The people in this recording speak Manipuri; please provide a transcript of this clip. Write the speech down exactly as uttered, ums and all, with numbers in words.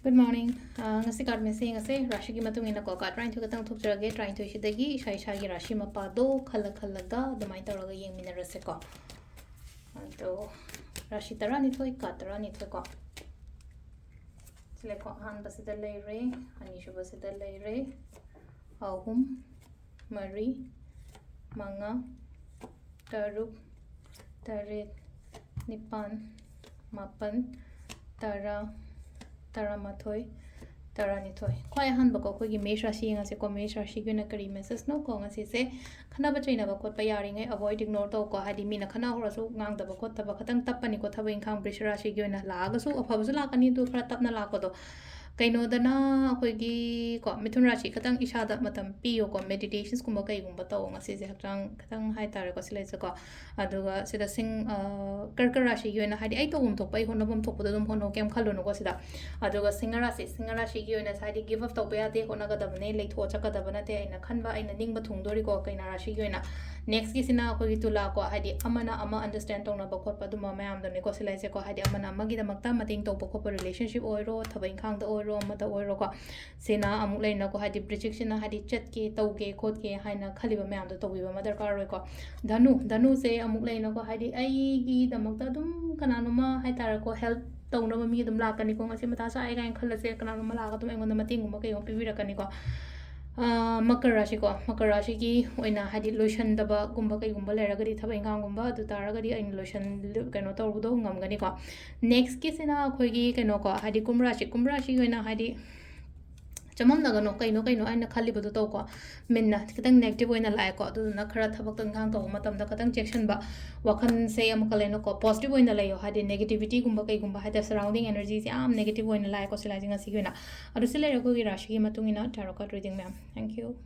Good morning. ꯑ, ꯉꯁꯤ card message ꯌꯦꯡꯉꯁꯦ꯫ ꯔꯥꯁꯤꯒꯤ ꯃꯇꯨꯡ ꯏꯟꯅꯀꯣ, card ꯇꯔꯥꯅꯤꯊꯣꯏ ꯈꯛꯇꯪ ꯊꯣꯛꯆꯔꯒꯦ꯫ ꯇꯔꯥꯅꯤꯊꯣꯏꯁꯤꯗꯒꯤ ꯏꯁꯥ ꯏꯁꯥꯒꯤ ꯔꯥꯁꯤ ꯃꯄꯥꯗꯣ ꯈꯜꯂ ꯈꯜꯂꯒ ꯑꯗꯨꯃꯥꯏꯅ ꯇꯧꯔꯒ ꯌꯦꯡꯃꯤꯟꯅꯔꯁꯦꯀꯣ꯫ ꯑꯗꯣ ꯔꯥꯁꯤ ꯇꯔꯥꯅꯤꯊꯣꯏ, card ꯇꯔꯥꯅꯤꯊꯣꯏ ꯀꯣ꯫ ꯁꯤ ꯂꯩꯀꯣ, ꯑꯍꯥꯟꯕꯁꯤꯗ ꯂꯩꯔꯦ, ꯑꯅꯤꯁꯨꯕꯁꯤꯗ ꯂꯩꯔꯦ, ꯑꯍꯨꯝ, ꯃꯔꯤ, ꯃꯉꯥ, ꯇꯔꯨꯛ, ꯇꯔꯦꯠ, ꯅꯤꯄꯥꯟ, ꯃꯥꯄꯟ, ꯇꯔꯥ, ꯇꯔꯥꯃꯥꯊꯣꯏ, ꯇꯔꯥꯅꯤꯊꯣꯏ꯫ ꯈ꯭ꯋꯥꯏ ꯑꯍꯥꯟꯕꯀꯣ, ꯑꯩꯈꯣꯏꯒꯤ ꯃꯦꯁ ꯔꯥꯁꯤ ꯌꯦꯡꯉꯁꯦꯀꯣ꯫ ꯃꯦꯁ ꯔꯥꯁꯤꯒꯤ ꯑꯣꯏꯅ ꯀꯔꯤ message ꯅꯣ ꯀꯣ? ꯉꯁꯤꯁꯦ ꯈꯠꯅꯕ ꯆꯩꯅꯕ ꯈꯣꯠꯄ ꯌꯥꯔꯤꯉꯩ avoid, ignore ꯇꯧꯀꯣ꯫ ꯍꯥꯏꯗꯤ ꯃꯤꯅ ꯈꯠꯅꯍꯧꯔꯁꯨ ꯉꯥꯡꯗꯕ ꯈꯣꯠꯇꯕ, ꯈꯇꯪ ꯇꯞꯄꯅꯤꯀꯣ ꯊꯕꯛ ꯏꯪꯈꯥꯡ꯫ ꯕ꯭ꯔꯤꯁ ꯔꯥꯁꯤꯒꯤ ꯑꯣꯏꯅ ꯂꯥꯛꯑꯒꯁꯨ ꯑꯐꯕꯁꯨ ꯂꯥꯛꯀꯅꯤ, ꯑꯗꯨ ꯈꯔ ꯇꯞꯅ ꯂꯥꯛꯄꯗꯣ꯫ ꯀꯩꯅꯣꯗꯅ ꯑꯩꯈꯣꯏꯒꯤ ꯀꯣ, ꯃꯤꯊꯨꯟ ꯔꯥꯁꯤ ꯈꯇꯪ ꯏꯁꯥꯗ ꯃꯇꯝ ꯄꯤꯌꯣꯀꯣ꯫ Meditations ꯀꯨꯝꯕ ꯀꯩꯒꯨꯝꯕ ꯇꯧ ꯉꯁꯤꯁꯦ, ꯍꯛꯆꯥꯡ ꯈꯇꯪ ꯍꯥꯏꯇꯥꯔꯦꯀꯣ, ꯁꯤ ꯂꯩꯁꯦꯀꯣ꯫ ꯑꯗꯨꯒ ꯁꯤꯗ ꯁꯤꯡ-, ꯑ, ꯀꯔꯀ ꯔꯥꯁꯤꯒꯤ ꯑꯣꯏꯅ ꯍꯥꯏꯗꯤ ꯑꯩ ꯇꯧꯐꯝ ꯊꯣꯛꯄ, ꯑꯩ ꯍꯣꯠꯅꯐꯝ ꯊꯣꯛꯄꯗꯣ ꯑꯗꯨꯝ ꯍꯣꯠꯅꯧ, ꯀꯩꯝ ꯈꯜꯂꯨꯅꯨꯀꯣ ꯁꯤꯗ꯫ ꯑꯗꯨꯒ ꯁꯤꯡꯍ ꯔꯥꯁꯤ, ꯁꯤꯡꯍ ꯔꯥꯁꯤꯒꯤ ꯑꯣꯏꯅ ꯍꯥꯏꯗꯤ give up ꯇꯧꯕ ꯌꯥꯗꯦ, ꯍꯣꯠꯅꯒꯗꯕꯅꯦ, ꯂꯩꯊꯣꯛꯑ ꯆꯠꯀꯗꯕ ꯅꯠꯇꯦ, ꯑꯩꯅ ꯈꯟꯕ, ꯑꯩꯅ ꯅꯤꯡꯕ ꯊꯨꯡꯗꯣꯔꯤꯀꯣ꯫ ꯀꯩꯅꯥ ꯔꯥꯁꯤꯒꯤ ꯑꯣꯏꯅ next ꯀꯤꯁꯤꯅ ꯑꯩꯈꯣꯏꯒꯤ ꯇꯨꯂꯥꯀꯣ, ꯍꯥꯏꯗꯤ ꯑꯃꯅ ꯑꯃ understand ꯇꯧꯅꯕ ꯈꯣꯠꯄ ꯑꯗꯨꯝꯕ ꯃꯌꯥꯝꯗꯨꯅꯤꯀꯣ ꯁꯤ ꯂꯩꯁꯦꯀꯣ꯫ ꯍꯥꯏꯗꯤ ꯑꯃꯅ ꯑꯃꯒꯤꯗꯃꯛꯇ ꯃꯇꯦꯡ ꯇꯧꯕ ꯈꯣꯠꯄ, relationship ꯑꯣꯏꯔꯣ, ꯊꯕꯛ ꯏꯪꯈꯥꯡꯗ ꯑꯣꯏꯔꯣ, ꯑꯃꯗ ꯑꯣꯏꯔꯣꯀꯣ꯫ ꯁꯤꯅ ꯑꯃꯨꯛ ꯂꯩꯅꯀꯣ, ꯍꯥꯏꯗꯤ ꯕ꯭ꯔꯤꯖꯤꯛꯁꯤꯅ ꯍꯥꯏꯗꯤ ꯆꯠꯀꯦ, ꯇꯧꯒꯦ, ꯈꯣꯠꯀꯦ ꯍꯥꯏꯅ ꯈꯜꯂꯤꯕ ꯃꯌꯥꯝꯗꯣ ꯇꯧꯕꯤꯕ ꯑꯃ ꯗꯔꯀꯥꯔ ꯑꯣꯏꯀꯣ꯫ ꯙꯅꯨ, ꯙꯅꯨꯁꯦ ꯑꯃꯨꯛ ꯂꯩꯅꯀꯣ, ꯍꯥꯏꯗꯤ ꯑꯩꯒꯤꯗꯃꯛꯇ ꯑꯗꯨꯝ ꯀꯅꯥꯅꯣꯃ ꯍꯥꯏꯇꯥꯔꯦꯀꯣ, help ꯇꯧꯅꯕ ꯃꯤ ꯑꯗꯨꯝ ꯂꯥꯛꯀꯅꯤꯀꯣ꯫ ꯉꯁꯤ ꯃꯊꯥ ꯁꯥꯏ ꯀꯥꯏꯅ ꯈꯜꯂꯁꯦ, ꯀꯅꯥꯅꯣꯃ ꯂꯥꯛꯑꯒ ꯑꯗꯨꯝ ꯑꯩꯉꯣꯟꯗ ꯃꯇꯦꯡꯒꯨꯝꯕ ꯀꯩꯒꯨꯝꯕ ꯄꯤꯕꯤꯔꯛꯀꯅꯤꯀꯣ꯫ ꯑ, ꯃꯀꯔ ꯔꯥꯁꯤꯀꯣ, ꯃꯀꯔ ꯔꯥꯁꯤꯒꯤ ꯑꯣꯏꯅ ꯍꯥꯏꯗꯤ ꯂꯣꯏꯁꯟꯗꯕꯒꯨꯝꯕ ꯀꯩꯒꯨꯝꯕ ꯂꯩꯔꯒꯗꯤ, ꯊꯕꯛ ꯏꯪꯈꯥꯡꯒꯨꯝꯕ, ꯑꯗꯨ ꯇꯥꯔꯒꯗꯤ ꯑꯩꯅ ꯂꯣꯏꯁꯟ-, ꯀꯩꯅꯣ ꯇꯧꯕꯗꯣ ꯉꯝꯒꯅꯤꯀꯣ꯫ Next ꯀꯤꯁꯤꯅ ꯑꯩꯈꯣꯏꯒꯤ ꯀꯩꯅꯣꯀꯣ, ꯍꯥꯏꯗꯤ ꯀꯨꯝꯚ ꯔꯥꯁꯤ, ꯀꯨꯝꯚ ꯔꯥꯁꯤꯒꯤ ꯑꯣꯏꯅ ꯍꯥꯏꯗꯤ ꯆꯃꯝꯅꯒꯅꯣ, ꯀꯩꯅꯣ, ꯀꯩꯅꯣ ꯑꯩꯅ ꯈꯜꯂꯤꯕꯗꯣ ꯇꯧꯀꯣ꯫ ꯃꯤꯟꯅ ꯈꯤꯇꯪ negative ꯑꯣꯏꯅ ꯂꯥꯛꯑꯦꯀꯣ, ꯑꯗꯨꯗꯨꯅ ꯈꯔ ꯊꯕꯛꯇ ꯏꯪꯈꯥꯡ ꯇꯧꯕ ꯃꯇꯝꯗ ꯈꯤꯇꯪ ꯆꯦꯛꯁꯤꯟꯕ, ꯋꯥꯈꯜꯁꯦ ꯑꯃꯨꯛꯀ ꯂꯩꯅꯀꯣ, positive ꯑꯣꯏꯅ ꯂꯩꯌꯣ꯫ ꯍꯥꯏꯗꯤ negativity ꯒꯨꯝꯕ ꯀꯩꯒꯨꯝꯕ ꯍꯥꯏꯇꯥꯔꯦ, surrounding energy ꯁꯦ ꯌꯥꯝ negative ꯑꯣꯏꯅ ꯂꯥꯛꯑꯦꯀꯣ ꯁꯤꯂꯥꯏꯁꯦ ꯉꯁꯤꯒꯤ ꯑꯣꯏꯅ꯫ ꯑꯗꯨ ꯁꯤ ꯂꯩꯔꯦ ꯑꯩꯈꯣꯏꯒꯤ ꯔꯥꯁꯤꯒꯤ ꯃꯇꯨꯡ ꯏꯟꯅ tarot card reading ꯃꯌꯥꯝ꯫ Thank you꯫